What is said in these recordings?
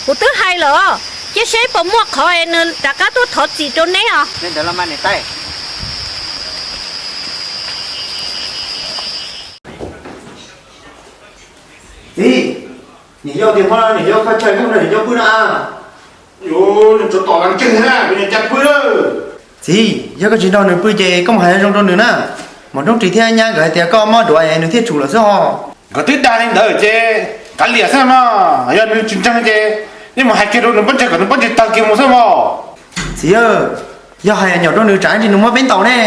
Kuv twb hais lawm, cia seb puas muaj qhov nws rov qab tuaj thov txim rau neb os. Txiv, niam yau tias hmo no niam yau kho chaw kuj nrog niam yau pw no. Yuav tsov tom las ntseg na, kuv niam cas pw lawm. Txiv, yog koj tsis nrog nws pw ces koj mus hais zoo rau nws na. Maum Roob Ris thiab nyab nkawd hais tias koj mob duav es nws thiaj tsum lawm xwb os. Nkawd twb dag li ntawd ces kav liam xwb mas, yog nws tsis ntseeg ces yeej mus hais kiag rau nws pob ntseg kom nws pob ntseg tawg kiag mus xwb mas. Txiv, yog hais nyaum rau nws tsam ntsis nws muab peb ntaus ne.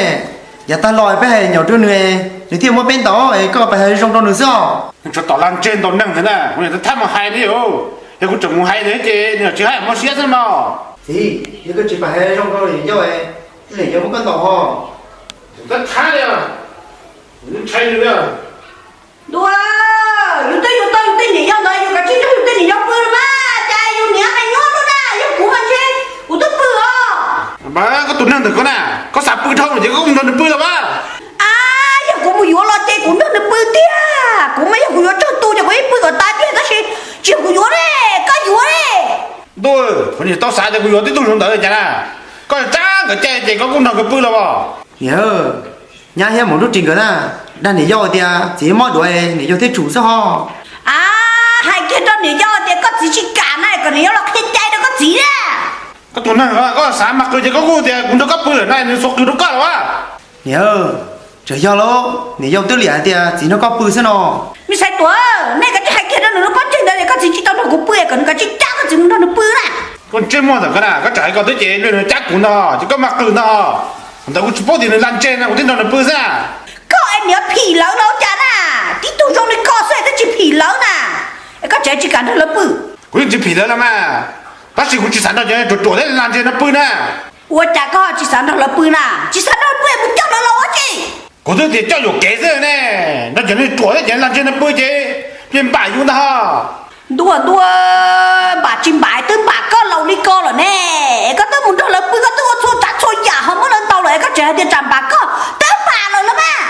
Yav tag los peb hais nyaum rau nws, nws thiaj muab peb ntaus es koj pab hais zoo rau nws xwb os. Tsov tom las ntseg ntaus neeg ntag na, kuv niam thab mus hais ne yom. Yog kuv tseem mus hais ntawd ces nws tsis hais muaj siab xwb mas. Txiv, yog koj tsis pab hais zoo rau niam yau, niam yau muab koj ntaus ho. Koj thab li, ntshai nws li. Ntuj, yus twb yuav tau yus tej niam yau ntawd, yus kav tsij nrog yus tej niam yau pw los mas, cas yus niam me nyuam lub na, yog kuv mas ntshe kuv twb pw os. Koj tus neeg ntawm koj na, koj xav pw dhau ces koj mus nrog nws pw los mas. A, yog kuv mus yuav los ces kuv nrog nws pw tiag, kuv mas yog kuv yuav tsawg tus ces kuv yeej pw kom tas tiag, tab sis tsis yog kuv yuav ne, koj yuav ne. Ntuj, kuv nim tau xav tias kuv yuav tib tug zoo ntawd cas na, koj tsab nkawd cai ces koj kuj nrog nkawd pw los as. Niam, nyab thiab Maum Nruab Ris nkawd na, dag niam yau tias txiv mob duav niam yau thiaj tsum xwb ho. A, hais kiag rau niam yau tias koj txiv tsis kam na, kom niam yau los qhia cai rau koj txiv na. Koj tus neeg, koj xav mas qw ces koj kuj tias kuv nrog koj pw lawm na, nws xuas qws rau koj los as. Niam, tseem yog lauj, niam yau twb liam hais tias txiv nrog koj pw xwb no. Me Xaiv Tuam, nej kav tsij hais kiag rau nws lub pob ntseg ntawd tias koj txiv tsis tau nrog kuv pw, kom nws kav tsij cab koj txiv mus nrog nws pw na. Koj ntsej muag ntawm koj na, koj tsam hais ko twb ces nws cab kuv ntag, ces koj mas qw ntag. Ntawd kuv tsis paub tias nws las ntseg no kuv thiaj nrog nws pw xwb. Koj es niam phim lawv los cas na, tib tug zoo li koj xwb twb tsis phim lawv na, es koj tseem tsis kam nrog lawv pw. Kuv yeej tsis phim lawv los mas, tab sis kuv tsis xav nrog cov ruam ruam thiab las ntseg no pw na. Ua cas koj tsis xav nrog lawv pw na, tsis xav nrog lawv pw es mus coj lawv los ua tsi? Kuv twb tias coj yuam kev xwb ne, nrog cov neeg ruam thiab cov las ntseg no pw ces pliag npam yus ntag ho. Ntuj ntuj, npam tsis npam twb npam koj laus li ko lawm ne, koj twb mus nrog lawv pw koj twb ua txhua tsav txhua yam ho muab lawv ntaus lawm es koj tseem hais tias tsam npam koj, twb npam lawm los mas.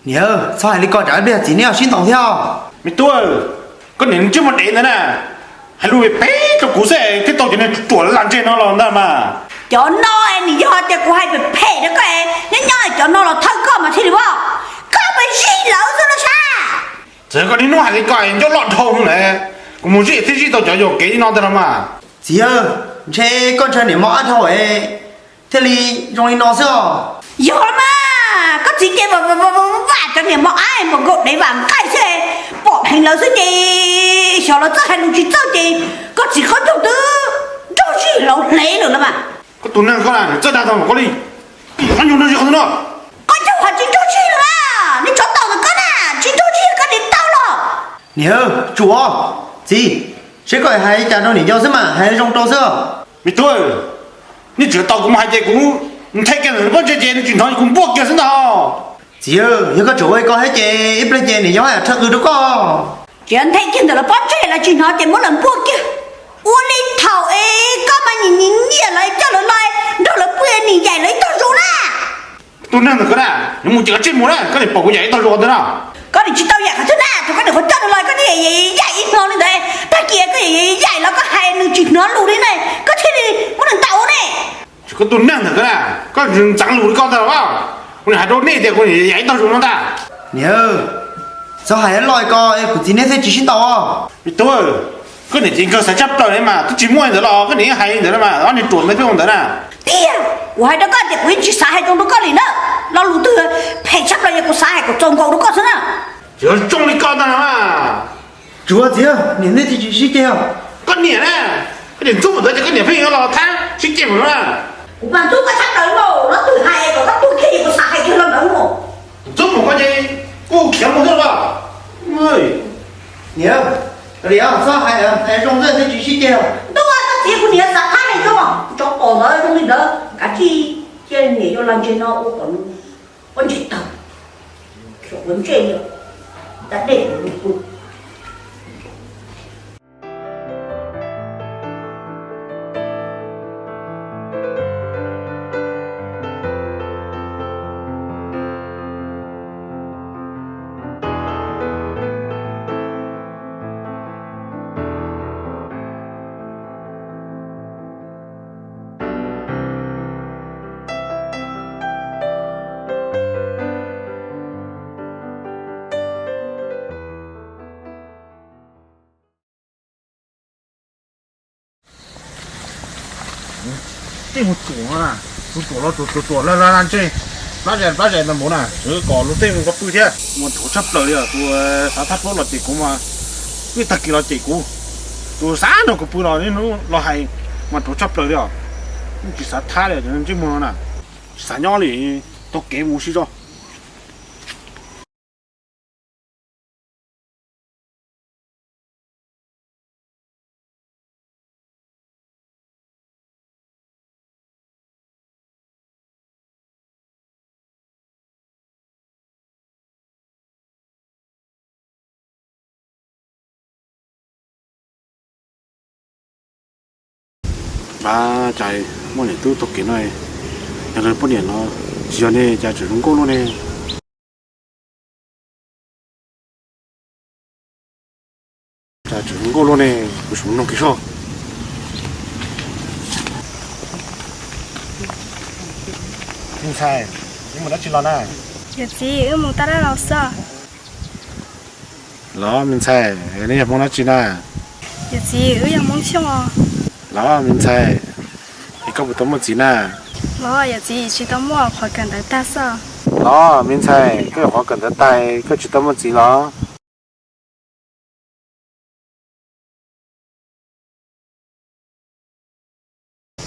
Niam, txhob hais li ko tsam ib pliag txiv neb ho sib ntaus thiab. Me tub, koj niam ntsej muag dev ntawd na, hais lus phem rau kuv xwb thiaj tau cov neeg ruam las ntseg no los ntag mas. Cov no niam yog tias kuv hais phem phem rau koj, nyob nyob cov no los thawj koj mas thiaj li as, koj mas zij lawv xwb los sav. Txawm koj niaj hnub hais li ko ncauj loj dhau lawm, kuv mus zij thiaj zij tau cov yuam kev li no ntag los mas. Txiv, ntshe koj ntshaw niam mos ab dhau thiaj li zoo li no xwb os. Yog los mas, koj txiv ces vam cov niam mos ab mus nkaum dev vam nqaij xwb, pom heev lawv xwb ces xyov lawv txawj hais lus tsis txawj ces koj txiv qhov ncauj twb nrog zij hlauv hle lawm los mas. Koj tus neeg koj na txawj dag tau koj li, qhov ncauj nrog zij qhov twg no. Koj ncauj ho tsis nrog zij los mas, nej tsov tom ntawm koj na, tsis nrog zij koj niam tau los. Niam, tsuas, txiv, seb koj hais cas rau niam yau xwb mas hais zoo rau xwb. Me tub, nej tseem tau kuv mus hais ces kuv nthe kiag ntawm lawv pob ntseg ces nws tsis hnov kuv npuaj kiag xwb ntag. Txiv, yog koj tseem ua li ko thiab ces ib pliag ces niam yau rhawv qws rau koj. Tseem nthe kiag ntawm lawv pob ntseg los tsis hnov ces muab lawv npuaj kiag. Ua li thaum es koj mas nyiam nyiam lawv coj lawv los nrog lawv pw nim yaim lawv ib tog zus na. Tus neeg ntawm koj na, nws mus ces koj tsij mus na, koj niam pom kuv yaim ib tog zus ntawd no. Koj nim tsis tau yaim qhov twg na, thaum koj niam qhuav coj nws los koj thiaj yaim ib hmo li ntawd, tag kis koj yaim los koj hais nws tsis hnov lus li ne, koj thiaj li muab nws ntaus ne. Koj tus neeg ntawm koj na, koj ntxeev lus li koj ntag los, kuv niam hais rau nej tias kuv niam yaim ib tog zus no ntag. Niam, txhob hais loj li ko kuv txiv neb thiaj tsis sib ntaus. Me tub, koj niam ces nkawg xav tshaj plaws li mas twb tsis muaj li ntawd los koj niam yeej hais li ntawd na mas, ob niag ruam ntawd pheej ua ntawd na. Tiag, kuv hais rau koj tias kuv yeej tsis xav hais zoo rau koj li na, lo lus twg phem tshaj plaws yog kuv xav hais kom txaus nkaus rau koj xwb na. Tsis zoo li koj ntag na. Tsuas txiv, niam nej thiaj tsis sib ceg. Koj niam na, koj niam ntxub ntawd ces koj niam pheej yuav los thab sib ceg mus na. Kuv mas ntxub koj tshaj plaws li, lo twg hais kom koj tuag kiag es kuv xav hais kiag lo ntawd mus. Ntxub mus koj ces kuj khiav mus xwb los. Niam, txhob hais, hais zoo xwb thiaj tsis sib ceg. Ntuj, koj txiv kuv niam xav thab li ko, tsov tom ntawd zoo li ntawd kav tsij cia niam yau las ntseg no ua kom nws pob ntseg tawg, xyov ua ntsej li, da dej kuv pw. Tej mus ruam no na, mus ruam los ruam ruam ruam laj laj laj ntsej, plab zais plab zais ntawd npaum na, kom luag tej mus ko pw thiab. Mas ruam tshaj plaws li os, tus xav thab plaub los cem kuv mas twb tag kis los cem kuv, tus xav nrog kuv pw los niaj hnub los hais mas ruam tshaj plaws li os. Yeej tsis xav thab li cov ntsej muag no na, tsis xav nyob li, taug kev mus sib zog. Ab, cas muaj niam tub taug kev no, yog lawv poj niam no tsis yog ne, cas tseem zoo nkauj luaj ne. Cas tseem zoo nkauj luaj ne, kuv sim mus noog kiag soj. Me ntxhais, wb mus dab tsi los na? Yawm txiv, wb mus taj laj los xwb. Los me ntxhais, nej yog Hmoob dab tsi na? Yawm txiv, wb yog Hmoob Xyooj os. Los me ntxhais, es koj puas tau muaj txiv na? Los yawm txiv, tsis tau muaj, qhuav kawm ntawv tag xwb. Los me ntxhais, koj yuav qhuav kawm ntawv tag koj tsis tau muaj txiv los?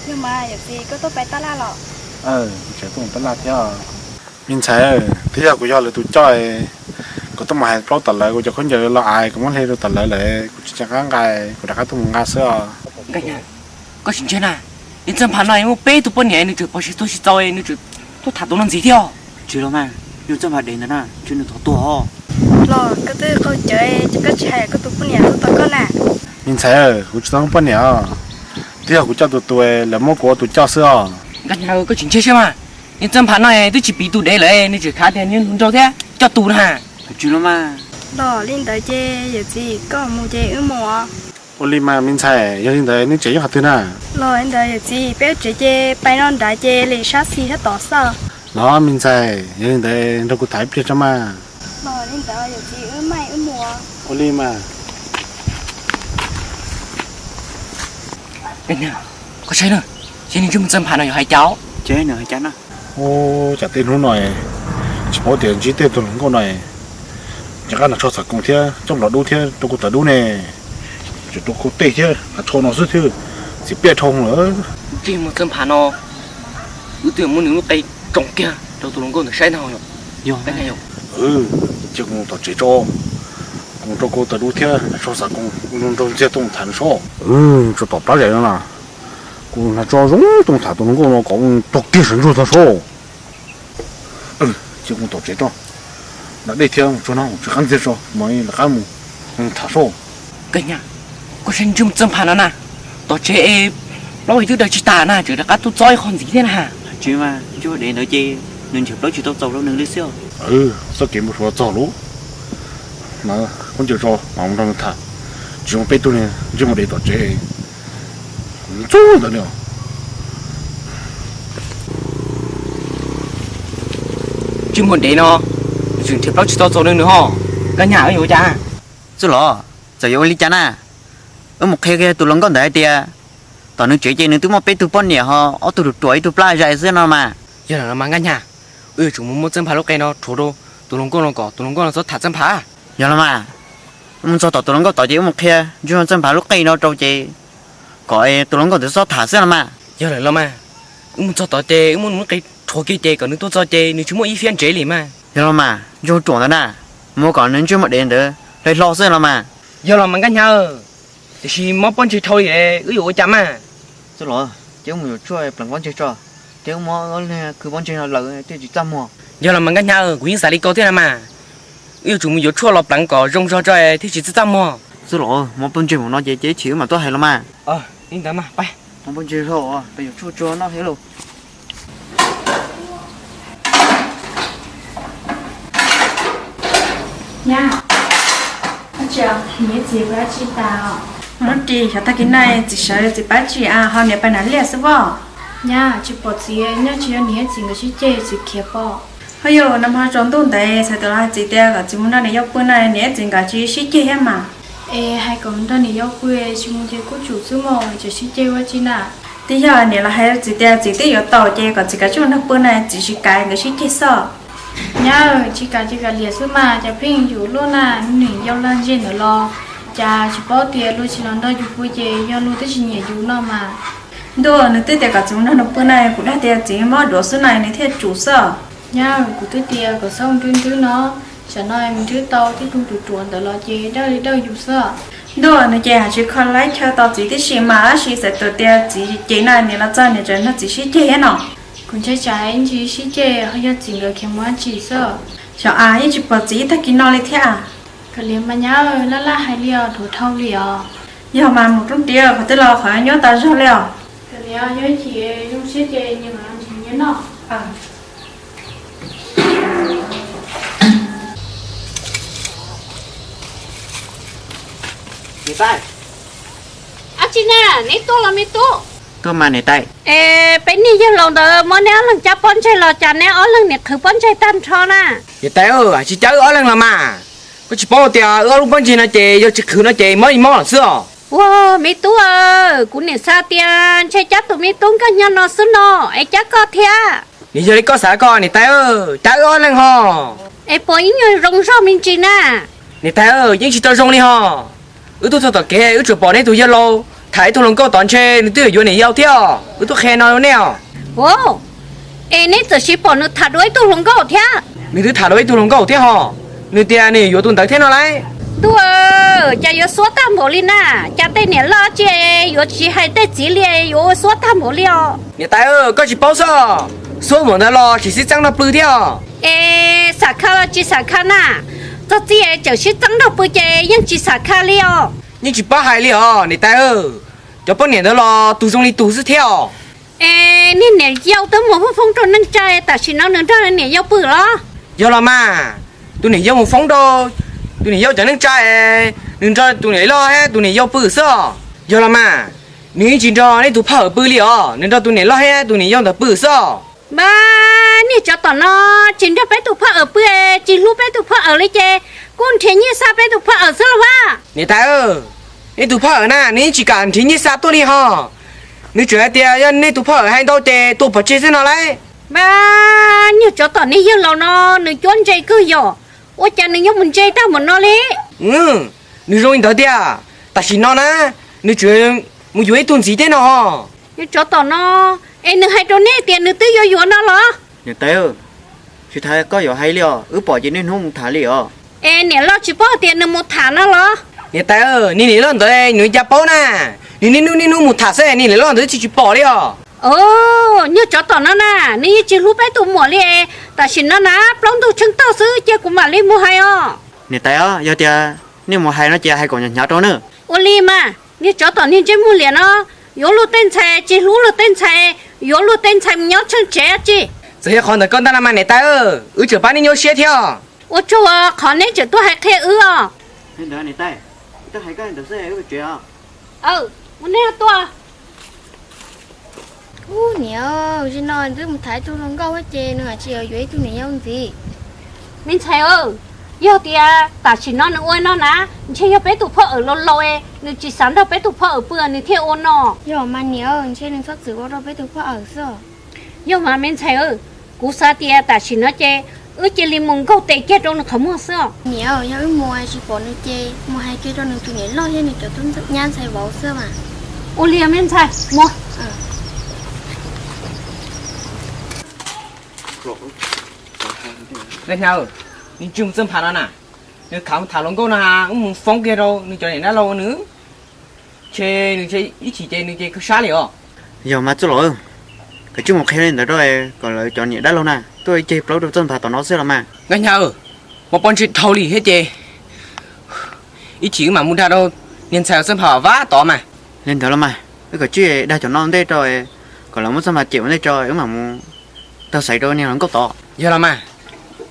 Yog mas yawm txiv, koj tuaj pem taj laj los? Kuv tseem tuaj mus taj laj thiab. Me ntxhais, twb yog kuv yog lawv tus coj, kuv tuaj mus hais plaub tom lawv, kuv cov khaub ncaws los ais kuv muab hle rau tom lawv lawm, kuv tsis nco qab nqa, kuv rov qab tuaj mus nqa xwb os. Koj tsis ntseeg na, niag Txawj Npham no muaj peb tug poj niam nws tseem pom sib tuag sib txaus, nws tseem tuaj tham tus no ntxiv thiab. Tsis los mas, yog Txawj Npham dev ntawd na, ntshe nws thov tuag os. Los koj twb qaug cawv, koj tsis hais koj tus poj niam tuaj tos koj na. Me ntxhais, kuv tsis tau muaj poj niam os, twb yog kuv coj tus tus, lawv muab kuv ua tus coj xwb os. Nkaj Hnyav, koj tsis ntseeg saib mas, niag Txawj Npham no twb tsis piv tus dev lawm, nws tseem khav tias nws mus nrau thiab coj tus na. Tsis los mas. Los li ntawd ces yawm txiv, koj mus ces wb mus os. Ua li mas me ntxhais, yog li ntawd nej tsev nyob qhov twg na? Los li ntawd yawm txiv, peb tsev ces pais no nrad ces li sab xis sab tod xwb. Los me ntxhais, yog li ntawd nrog kuv tham ib pliag tso mas. Los li ntawd yawm txiv, wb maj wb mus. Ua li mas. Koj saib na, ces niag ntsej muag Txawj Npham no yuav hais cas os? Ua cas tej hnub no tsis paub tias ntsib tej tug hluas nkauj no, rov qab nrog tsho xav koos thiab coj nplog dub thiab rau kuv tawv dub ne, tseem rau kuv tej thiab hnav tsho no xwb thiab, txiv pliaj dhau lawm. Ntsej muag Txawj Npham no, wb twb muab nws lub qe tsoo kiag rau tus hluas nkauj ntawd saib no. Yog, cia kuv mus tom tsev tso, kuv rau kuv tawv dub thiab hnav tsho xav koos, kuv nrog ntxiag tuaj mus tham nws soj. Tso tom plab zais no na, kuv hnav tsho zoo tuaj mus tham tus hluas nkauj no kom tuag kiag sawv ntsug tag soj. Cia kuv mus tom tsev tso, nram dej thiab tsuag no tsis qab ntxiag tso, mam li rov qab mus tham soj. Koj saib ntsej muag Txawj Npham no na, tom tsev es plaub twb daws tsis tas na, tseem rov qab tuaj txob ib qho ntxiv thiab na. Tsis mas, ntsej muag dev ntawd ces nws nrhiav plaub tsis tau txaus rau nws li xwb. Txoj kev mus suav txog lub, khaub ncaws tso mam mus nrog nws tham, tsis zoo peb tug ntsej muag dev tom tsev ntxub ntawd li os. Ntsej muag dev no, nws tseem nrhiav plaub tsis tau txaus rau nws ho. Koj nyaj wb yuav ua cas? Txwj los, txawm yuav ua li cas na, wb mus qhia kiag tus hluas nkauj ntawd hais tias tom nws tsev ces nws twb muaj peb tug poj niam ho ob tug ruam ruam ib tug plab zais xwb no mas. Yog lawm los mas Nkaj Nyaj, wb yuav tsum mus muab Txawj Npham lub qe no rhuav rau tus hluas nkauj no kom tus hluas nkauj no txhob tham Txawj Npham. Yog los mas, wb mus txog tom tus hluas nkauj tod ces wb mus qhia ntsej muag Txawj Npham lub qe no rau ces kom tus hluas nkauj ntawd txhob tham xwb los mas. Yog lawm los mas, wb mus txog tod ces wb muab nws lub qe rhuav kiag ces kom nws tuaj txog ces nws tsis muaj ib fiab ntsev li mas. Yog los mas, ntsej muag ruam ntawd na, mus kom nws ntsej muag dev ntawd hle hlo xwb los mas. Yog los mas Nkaj Nyaj, tiam sis mob pob ntseg dhau li, wb yuav ua cas mas? Txwj los, ces wb mus yuav tshuaj pleev pob ntseg tso, ces wb muab ob leeg kwv pob ntseg no lawm thiaj tsis txaj muag. Yog los mas Nkaj Nyaj, kuv yeej xav li ko thiab na mas. Wb yuav tsum mus yuav tshuaj los pleev kom zoo zog tso thiaj tsis txaj txaj muag. Txwj los, mob pob ntseg mus no ces ces ib chim wb mam tuaj hais los mas. Li ntawd mas, mob pob ntseg hlo, peb yuav tshuaj tso noj thiab lauj. Nyab, niam txiv pab tsis tas os. Hnub ris xyov tag kis no txiv sawv txiv pab tsis as ho niam pab nas liaj xwb pob. Nyab, tsis pom txiv, nyab tsis yog niam txiv nkawd sib ceg txiv khiav pob. Ho yus nag hmo tsaus ntuj ntawd txhais tus los hais txiv tias kom txiv mus nrog niam yau pw no niam txiv nkawd tsis sib ceg thiab mas. Es hais kom mus nrog niam yau pw tsis mus ces kuj tsum xwb mas, tseem sib ceg ua tsi na. Twb yog niam los hais rau txiv tias txiv twb yuav tau ces kom txiv kav tsij mus nrog pw na, txiv tsis kam nkawd sib ceg xwb. Nyab, tsis kam ces kav liam xwb mas, cas pheej yuav luaj na, nws yau lag ntseg ntawd los cas tsis paub tias luag tsis los nrog yus pw ces yog luag twb tsis nyiam yus no mas. Ntuj, nws twb tias kom txiv mus nrog nws pw na, kuv dag tias txiv mob duav xwb na nws thiaj tsum xwb. Nyab, kuv twb tias kom txhob nrwb nrwb no, tsam no nrwb tau tib tug ruam ruam ntawd los ces dawj li dawj yus xwb. Ntuj, nws ces hais tsis kho laib chaw tos txiv tib si mas, tab sis txawm tias txiv ces na niam los txog niam tseem nrog txiv sib ceg thiab no. Kuv ntshai tsam ib ntsis sib ceg ho yog txiv nkawd khiav mus dab tsi xwb. Xyov as, yeej tsis pom txiv ib tag kis no li thiab. Kav liam mas nyab, laj laj hais li os, dhuav dhau li os. Yog mas mus rooj ris qhov twg los qhov nyuaj tas zog li os. Kav liam, yog ib chim zoo siab ces nyias mam los nrhiav nyias noj. Niam tais. Ab tsi na, neb tuaj los me tub? Tuaj mas niam tais. Es peb niag yawg laus ntawd muab neb ob leeg cab pob ntseg los cas neb ob leeg niam qhwv pob ntseg tag nrho na? Niam tais, hais tsis cab wb ob leeg los mas. Koj tsis paub tias wb ob lub pob ntseg no ces yog tsis qhwv no ces mob li mob lawm xwb os. Ua me tub, kuv niam xav tias ntshe cab tus me tub nkawg nyob no xwb no, es cab koj thiab. Nws yog li koj xav koj niam tais, cab wb ob leeg ho. Es puas ib nyuag zoo zog me ntsis na? Niam tais, yeej tsis tau zoo li ho. Wb tuaj txog tom kev wb tsuas pom neb tus yawg laus tham ib tug hluas nkauj tod, ntshe nws twb yuav niam yau thiab os, wb tuaj qhia no rau nej os. Es neb txawm sis pom nws tham dua ib tug hluas nkauj thiab? Nws twb tham dua ib tug hluas nkauj thiab ho, nws tias nws yuav tus ntawd thiab no lauj. Ntuj, cas yuav xuab tag npaum li na, cas tej niam loj tsi yuav tsis hais tej txiv li, yuav ua xuab tag npaum li os. Niam tais, koj tsis paub xwb, xuab npaum ntawd los tsis sib txeeb nrog pw thiab os. Es xam kha los tsis xam kha na, txog txij tseem sib txeeb nrog pw ces yeej tsis xam kha li os. Yeej tsis paub hais li os niam tais, cov poj niam ntawd los tus zoo li tus xwb thiab os. Es niag niam yau twb mus foob foob rau neej tsa, tam sim no nws nrog niam yau pw los? Yog los mas, tus niam yau mus foob rau tus niam yau cov neej tsa, nws nrog tus niam loj thiab tus niam yau pw xwb os. Yog los mas, nws yeej tsis nrog nej tus phauj pw li os, nws nrog tus niam loj thiab tus niam yau ntawd pw xwb os. Npab, niag tsov tom no, tsis nrog peb tus phauj pw, tsis hlub peb tus phauj li ces kuj nrhiav nyiaj xa peb tus phauj xwb los mas. Niam tais, nej tus phauj na nws yeej tsis kam nrhiav nyiaj xa tuaj li ho. Nws tseem hais tias yog nej tus phauj hais ntau ces tua pov tseg xwb no lauj. Npab, niag tsov tom niag yawg laus no, nws cuab ntse kawg yom, ua cas nws yuav mus ntse tag npaum no li? Nws zoo li ntawd tiag, tam sim no na, nws tseem mus yuav ib tug ntxiv thiab no ho. Niag tsov tom no, es nws hais rau nej tias nws twb yuav yuav no los? Niam tais, tsis tas koj yuav hais li os, wb pom ces niaj hnub mus tham li os. Es niam loj tsis paub tias nws mus tham no los? Niam tais, niag niam loj ntawd nws cas paub na, nws niaj hnub niaj hnub mus tham xwb, niag niam loj ntawd tsis tsis pom li os. Niag tsov tom no na, nws yeej tsis hlub peb tus muam li, tam sim no na plaub ntug tsheej taug xwb cia kuv mam li mus hais os. Niam tais, yog tias nej mus hais no ces hais kom hnyav hnyav rau na. Ua li mas, niag tsov tom niag ntsej muag liam no, yuav luag tej ntxhais tsis hlub luag tej ntxhais, yuav luag tej ntxhais mus nyob tsheej tsev tsi. Txawm yog qhov ntawm koj ntag los mas niam tais, wb tseem pab nej nyuaj siab thiab. Ua tsaug qhov neb tseem tuaj hais qhia wb os. Niam tais, wb tuaj hais koj ntawd xwb, wb mus tsev os. Ua nej tuaj. Ub niam, zaum no twb mus tham ib tug hluas nkauj ces nws hais tsis yuav yuav ib tug niam yau ntxiv. Me ntxhais, yog tias tam sim no nws ua no na, ntshe yog peb tus phauj awm laus laus, nws tsis xav nrog peb tus phauj awm pw nws thiaj ua no. Yog mas niam, ntshe nws txhob txwm ua rau peb tus phauj awm xwb. Yog mas me ntxhais, kuv xav tias tam sim no ces wb cia li mus nkaug tes kiag rau nws qhov muag xwb os. Niam, yog wb mus tsis pom nws ces mus hais kiag rau nws tus niam loj thiab nws cov tub nyab ntxhais vauv xwb mas. Ua li me ntxhais, mus. Nkauj Hnyav, nws tsis mus txawj npham no na, nws khav mus tham hluas nkauj no, wb mus foob kiag rau nws cov niam dab laug nws, ntshe nws ib chim ces nws ces kawg sab li os. Yog mas txuj laus, koj tsij mus qhia li ntawd rau kom lawv cov niam dab laug na tuaj ceg plaub rau txawj npham tom no xwb los mas. Nkauj Hnyav, muaj pob ntseg dhau li thiab ces ib chim wb mam mus dag rau niag ntxhais txawj npham vab tod mas. Li ntawd los mas, wb kom tsij dag cov no ntej rau kom lawv muab txawj npham cem ua ntej tso wb mam mus taug xaiv rau niag hluas nkauj tod. Yog los mas,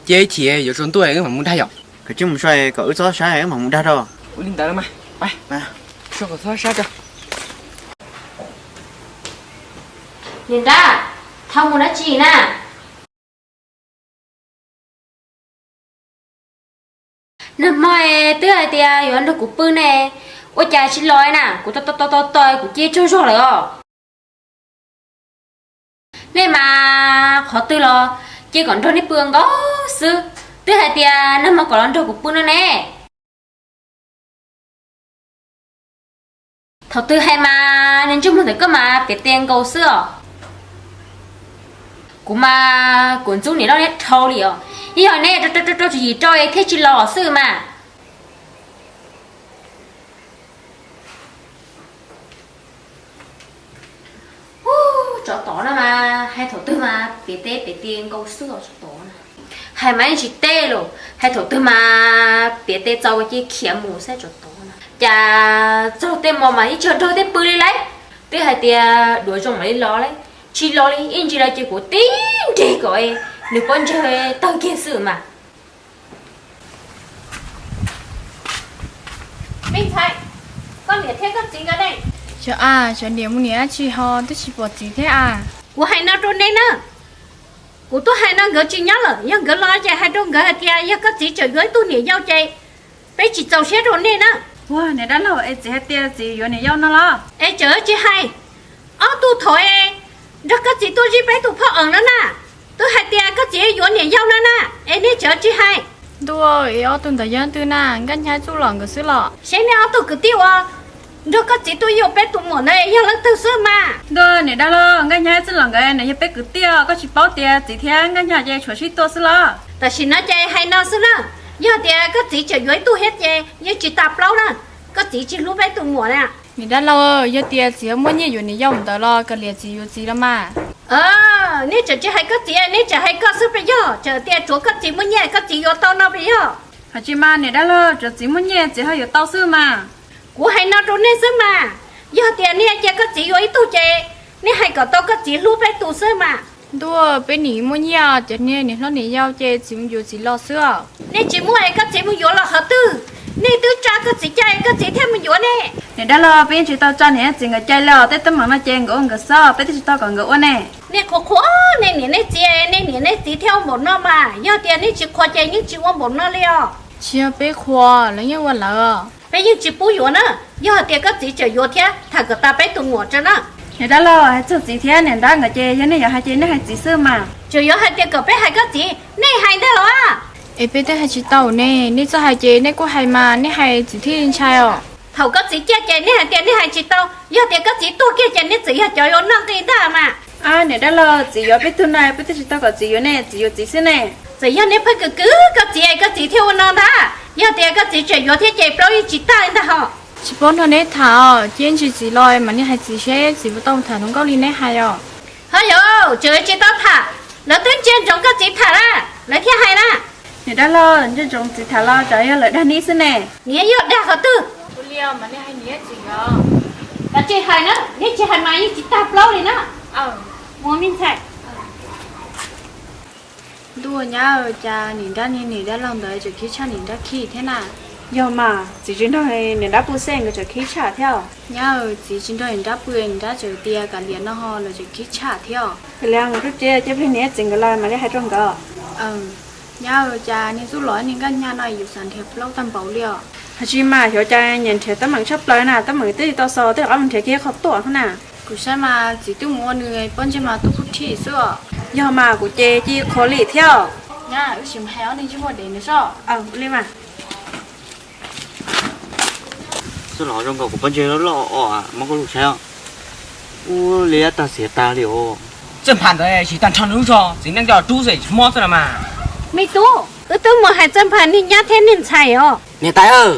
cia ib chim yuav tsaus ntuj wb mam mus dag yom. Koj tsij mus so kom wb txhob sab wb mam mus dag rau. Ua li ntawd los mas, so kom txhob sab tso. Niam dab, thov mus dab tsi na? Nag hmo twb hais tias yuav nrog kuv pw ne, ua cas tsis los na, kuv tos tos tos kuv cia tsaug zog lawm os. Nej mas qhov twg los cia kom nrog nej pw nkaus xwb, twb hais tias nag hmo kom los nrog kuv pw no ne. Thaum twg hais mas niag ntsej muag ntawm koj mas piav tes nkaus xwb os. Kuv mas kuv ntxub niam loj niab dhau li os. Ib yog neb rau rau rau tswv yim rau thiaj tsis los xwb mas. Ub, tsov tod no mas hais thaum twg mas piav tes piav tes nkaus xwb os tsov tod na. Hais mas yeej tsis teb lawm, hais thaum twg mas piav tes txaus ua cia khiav mus xwb tsov tod na. Cas txog tej hmo mas yeej tsis nrog tej pw li lauj. Twb hais tias duav zoo mam li los lauj, tsis los li, ib ntsis los ces kuv tib nrig kom nws pob ntseg tawg kiag xwb mas. Me ntxhais, koj niam thiab koj txiv nkawd ne? Xyov a, xyov niam mus niam dab tsi ho twb tsis pom txiv thiab a. Kuv hais no rau nej na, kuv twb hais no nkawd tsis nyob lawm, yog nkawd los ces hais rau nkawd hais tias yog koj txiv tseem yuav ib tug niam yau ces peb tsis txaus siab rau nej na. Ua niam dab laug, es txiv hais tias txiv yuav niam yau no los? Es tseem tsis hais, ob tug thaum es nrog koj txiv tuaj zij peb tus phauj ees no na, twb hais tias koj txiv yuav niam yau no na, es nej tseem tsis hais. Ntuj, es ob tug ntawd yog leej twg na, Nkaj Hnyav Txuj Lom nkawd xwb los? Seb nej ob tug kwv tij uas nrog koj txiv tuaj yuav peb tus muam ntawd yog leej twg xwb mas. Ntuj, niam dab laug, Nkaj Hnyav Txuj Lom nkawd nws yog peb kwv tij, koj tsis paub tias txiv thiab Nkaj Hnyav ces tshuav sib tua xwb los? Tam sim no ces hais no xwb na, yog tias koj txiv tseem yuav ib tug thiab ces yeej tsis tas plaub na, koj txiv tsis hlub peb tus muam na. Niam dab laug, yog tias txiv muaj nyiaj yuav niam yau ntawd los kav liam txiv yuav txiv los mas. Nej tseem tsis hais koj txiv, nej tseem hais koj xwb pes yog, tseem tias tsuav koj txiv muaj nyiaj koj txiv yuav tau no pes yog. Hais tsis mas niam dab laug, tsuav txiv muaj nyiaj txiv ho yuav tau xwb mas. Kuv hais no rau nej xwb mas, yog tias nej cia koj txiv yuav ib tug ces nej hais kom tau koj txiv hlub peb tus xwb mas. Ntuj, peb nim muaj nyiaj ces niam hlob niam yau ces txiv mus yuav txiv los xwb os. Nej tsis muaj es koj txiv mus yuav los qhov twg? Nej twb tsa koj txiv cai koj txiv thiaj mus yuav ne. Niam dab laug, peb yeej tsis tau tsa niam txiv nkawd cai li os, tej teeb meem no ces nkawd ua nkawd xwb, peb twb tsis tau kom nkawd ua ne. Nej qhuas qhuas nej niam nej txiv, nej niam nej txiv thiaj ua npaum no mas, yog tias nej tsis qhuas ces yeej tsis ua npaum no li os. Tsis yog peb qhuas, lawv yeej ua lawv. Peb yeej tsis pub yuav na, yog hais tias koj txiv tseem yuav thiab tham kom tas peb tus muam tso na. Niam dab laug, hais txog txiv thiab niam dab nkawd ces yog nej yuav hais ces nej hais txiv xwb mas. Tseem yuav hais tias kom peb hais koj txiv, nej hais ntag los? Es peb twb hais tsis tau ne, nej txawj hais ces nej kuj hais mas, nej hais txiv thiaj ntshai os. Thaum koj txiv ciaj ces nej hais tias nej hais tsis tau, yog tias koj txiv tuag kiag ces nej txawm yog cov yuav noj nqi ntag mas. Niam dab laug, txiv yuav peb tug na, peb twb tsis tau kom txiv yuav ne, txiv yuav txiv xwb ne. Txawm yog nej pheej khwv khwv koj txiv es koj txiv thiaj ua no ntag, yog tias koj txiv tseem yuav thiab ces plaub yeej tsis tag li ntag hos. Tsis paub nrog neb tham os, cia ib ntsis txiv los mam li hais txiv seb txiv puas tau tham hluas nkauj li neb hais os. Ho yog tseem tsis tau tham, lawv twb ntsia ntsoov koj txiv tham na, lawv thiaj hais na. Niam dab laug, ntsia ntsoov txiv tham los tsam yog lawv dag neb xwb ne. Niam yog dag qhov twg? Kav tsij hais na, neb tsis hais mas yeej tsis tag plaub li na. Mus me ntxhais. Ntuj, nyab, cas niam dab niag niam dab laug ntawd tseem khib tshaj niam dab khib thiab na. Yog mas, txiv tsis nrog niam dab pw xwb nkawd tseem khib tshaj thiab. Nyab, txiv tsis nrog niam dab pw, niam dab tseem tias kav liam no ho lawv tseem khib tshaj thiab. Kav liam nkawd tub tsev, cia plig niam txiv nkawd los mam li hais rau nkawd. Nyab, cas niag Txuj Lom niag Nkaj Hnyav no yuav xav nrhiav plaub tag npaum li os. Hais tsis mas xyov cas nyiam nrhiav teeb meem tshaj plaws na, teeb meem twb tsis tau xaus tej qab mus nrhiav kiag qhov tuaj na. Kuv saib mas txiv twb mus ua nws pob ntseg mas tuaj pub thij xwb os. Yog mas kuv ces cia qhuas li thiab. Nyab, wb sim hais ob neeg ntsej muag dev nws soj. Li mas. Txuj Lom, zoo nkaus kuv pob ntseg loj loj os, muab koj lub saib os. Ub, li tag xiav tag li os. Txawj Nphas ntawd tsis tag nrho nws lub zog, txiv neej coj rub xwb tsis mob xwb los mas. Me tub, wb twb mus hais Txawj Nphas niag nyab thiab niag ntxhais os. Niam tais,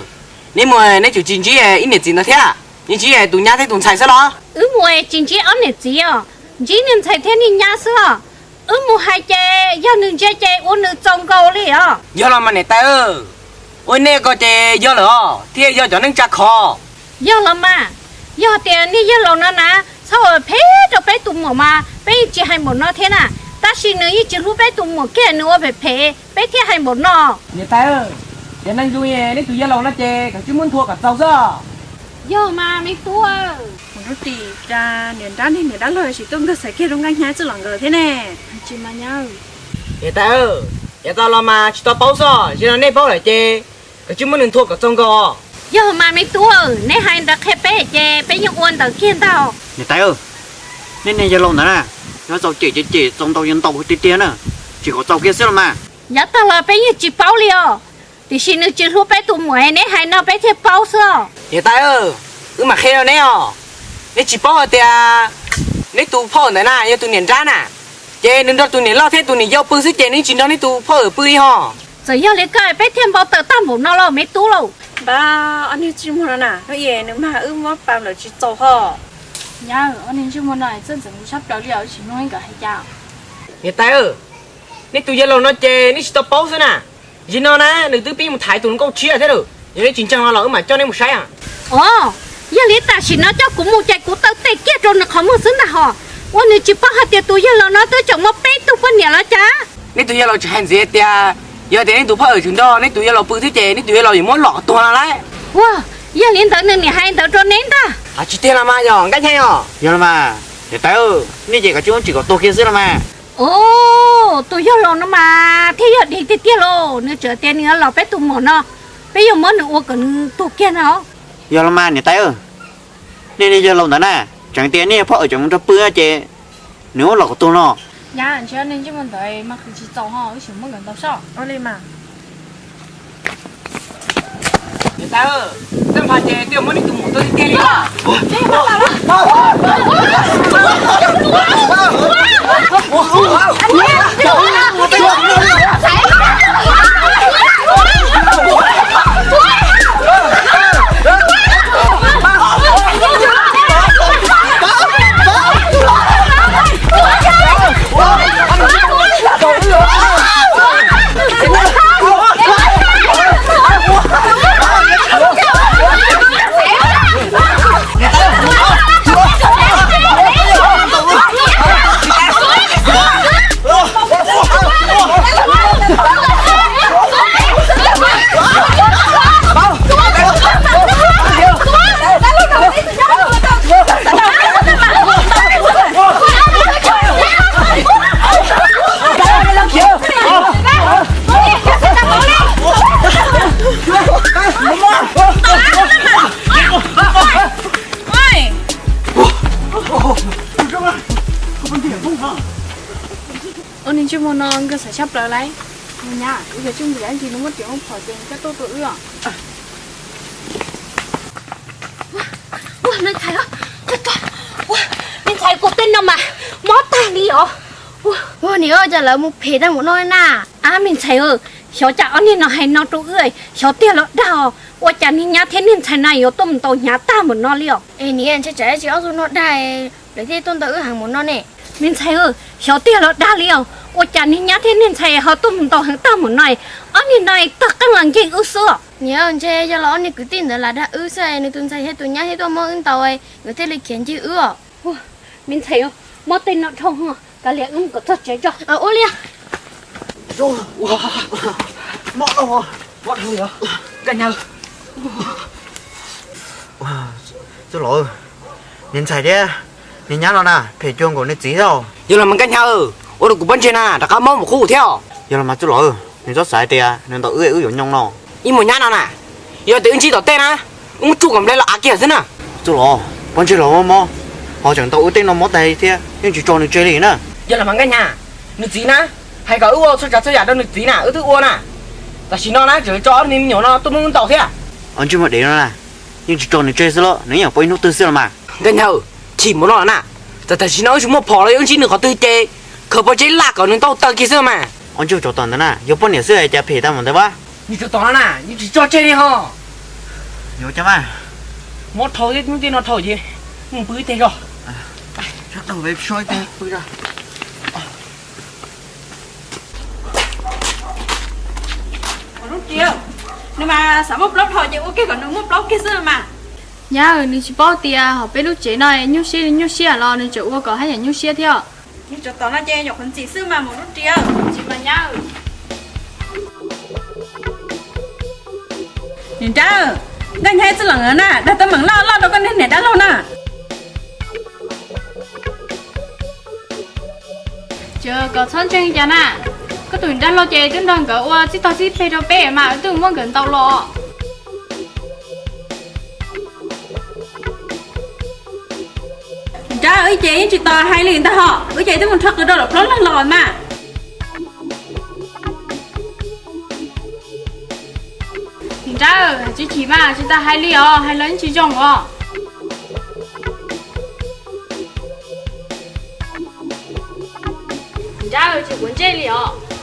neb mus neb tseem tsis ntsib ib niam txiv ntawd thiab, yeej ntsib tus nyab thiab tus ntxhais xwb los? Wb mus tsis ntsib ob niam txiv os, ntsib niag ntxhais thiab niag nyab xwb os. Wb mus hais ces yog nws ntsia ces ua nws txaus nkaus li os. Yog los mas niam tais, ua nej ko ces yog lawm os, thiaj yog cov neej tsa khov. Yog los mas, yog tias niag yawg laus no na txhob ua phem rau peb tus muam mas peb yeej tsis hais npaum no thiab na. Tab sis nws yeej tsis hlub peb tus muam kiag, nws ua phem phem peb thiaj hais npaum no. Niam tais, cov neeg zoo li nej tus yawg laus no ces kav tsij muab nthua kom txaus xwb. Yog mas me tub. Mus rau tim niam dab niag niam dab laug tsis tuaj nkag xaiv kiag rau Nkaj Hnyav Txuj Lom nkawd thiab ne. Tsis mas nyab. Niam tais, yav tas los mas tsis tau paub xwb, yog nej paub lawm ces kav tsij muab nws nthua kom txaus nkaus. Yog mas me tub, neb hais ntawd qhia peb ces peb yeej ua ntawd kiag ntag. Niam tais, nej niag yawg laus ntawd na, Nyob txaus cem ces cem, txaus ntaus ces ntaus tiag tiag na, tsis kom txaus kiag xwb los mas. Yav tag los peb yeej tsis paub li os, tiam sis nws tsis hlub peb tus muam, neb hais no peb thiaj paub xwb os. Niam tais, wb mam qhia rau neb os, neb tsis paub hais tias neb tus phauj ntawd na yog tus niam nrab na, ces nws nrog tus niam loj thiab tus niam yau pw xwb ces neb tsis nrog neb tus phauj pw li ho. Txawm yog li koj peb thiaj npau taws tag npaum no los me tub lauj. Npab, ob niag ntsej muag no na, hnub ib nws mag wb muab pa lawm tsis txaus ho. Nyab, ob niag ntsej muag no txawj ntxeev kuv sab plaws li os, wb tsis mloog ib nkawd hais cas. Niam tais, neb tus yawg laus no ces neb tsis tau paub xwb na. Zaum no na nws twb pib mus thaiv tus hluas nkauj tshiab thiab lawm, yog neb tsis ntseeg no los wb mam coj neb mus saib. Os, yog li tam sim no coj kuv mus ces kuv taw tes kiag rau nws qhov muag xwb ntag hos. Ua nws tsis paub hais tias tus yawg laus no twb tseem muaj peb tug poj niam los cas? Neb tus yawg laus tseem hais ntxiv tias yog tias neb tus phauj tseem nrog neb tus yawg laus pw thiab ces neb tus yawg laus yuav muab lom tuag no lauj. Ua, yog li ntawd nws niam hais ntawd rau neb ntag. Hais tsis tiag los mas yog Nkaj Nyaig os. Yog los mas, niam tais, nej ces kav tsij muab tsim kom tuag kiag xwb los mas. Os, tus yawg laus no mas thiaj yog dig tiag tiag lauj, nws tseem tias nws yuav los peb tus muam no, peb yuav muab nws ua kom nws tuag kiag no. Yog los mas niam tais, nej niag yawg laus ntawd na, tseem tias nej phauj tseem mus nrog pw ces nws muab lom kom tuag no. Nyab, ntshe nej ntsej muag ntawd mas qhwv tsis txaus ho, wb tsis muab nkawd ntaus soj. Niam tais, tej npha ces twb muab neb tus muam tua tiag tiag li. Ua nws ntsej muag no nkawd xav tshaj plaws lauj. Nyab, wb yuav tsum mus yav ntsis nws muab riam muab phom ces nws coj tuaj tua wb os. Ua, me ntxhais, me ntxhais, kuv tej no mas mob tag li os. Ua, niam, cas lawv mus phem tag npaum no na. Ab, me ntxhais, xyov cas ob niag no hais no rau wb, xyov tiag los dag os. Ua cas niag nyab thiab niag ntxhais no yuav tuaj mus ntaus hnyav tag npaum no li os. Es niam, ntshe tsam ib tsam ob tug no dag lawv thiaj tuaj ntaus wb heev npaum no ne. Me ntxhais, xyov tiag los dag li os. Ua cas niag nyab thiab niag ntxhais ho tuaj mus ntaus heev tag npaum no, ob niag no tawg qeej los nkeeg wb xwb os. Niam, ntshe yog los ob niag kwv tij ntawd lam dag wb xwb, nws tus ntxhais thiab tus nyab thiaj tuaj muab wb ntaus, nkawd thiaj li khiav ncig wb os. Me ntxhais, muab tej no dhau ho, kav liam wb mus kom txog tsev tso. Ua li. Mob dhau, mob dhau li os. Nkaj Nyaw. Txwj laus, niag ntxhais thiab niag nyab no na phem cuag nkaus nws txiv thiab. Yog los mas Nkaj Nyaw, ua rau kuv pob ntseg na rov qab mob mus qub thiab. Yog los mas txwj laus, nws txhob xav tias nws ntaus wb wb yuav nyoo no. Ib muam nyab no na, yog tias wb ntsib tom tej na, wb muab tsuj kom nplej los av kiag xwb na. Txwj laus, pob ntseg los mob mob, ho tseem ntaus wb tej no mob tas thiab, yeej tsis tso nws tseg li na. Yog los mas Nkaj Nyaw, nws txiv na, hais kom wb ua txhua tsav txhua yam rau nws txiv na wb twb ua na. Tam sim no na tseem tso ob niag me nyuam no tuaj muab wb ntaus thiab. Ob ntsej muag dev no na, yeej tsis tso nws tseg xwb los nws yeej pom ib hnub twg xwb los mas. Nkaj Nyaw, chim npaum no na, txawm tam sim no wb tsis muaj phom los yog wb ntsib nws qhov twg ces khaws pob zeb laj kom nws ntaub taw kiag xwb mas. Ob ntsej muag tsov tom ntawd na, yog poj niam xwb cas phem tag npaum ntawd ua. Niag tsov tom no na, yeej tsis tso tseg li ho. Yuav cas mas. Mob dhau thiab, hnub tej no dhau ces mus pw ib teg tso. Nws mas xav muaj plaub dhau ces ua kiag kom nws muaj plaub kiag xwb mas. Nyab, nws tsis paub tias hauv peb lub tsev no nyuaj siab li nyuaj siab los nws tseem ua kom haj yam nyuaj siab thiab. Nws tsov tom no ces nyuam qhuav ntxim xwb mas mus lub ris. Tsis mas nyab. Niam nrab, Nkaj Nyaw txwj laus na dag teeb meem loj loj rau koj niag niam dab laug na. Ces kom txhob ntseeg cas na, koj tus niam dab laug ces twb nrog nkawd ua txij tog txij peg rau peb mas wb twb muab nkawd ntaus los. Nrab, wb ces yeej tsis tau hais li ntag hos, wb ces twb mus rho qws rau lawm plaub leeg los mas. Niam nrab, hais tsis chim mas tsis tau hais li os, hais los yeej tsis zoo os. Niam nrab, tsis quav ntsej li os.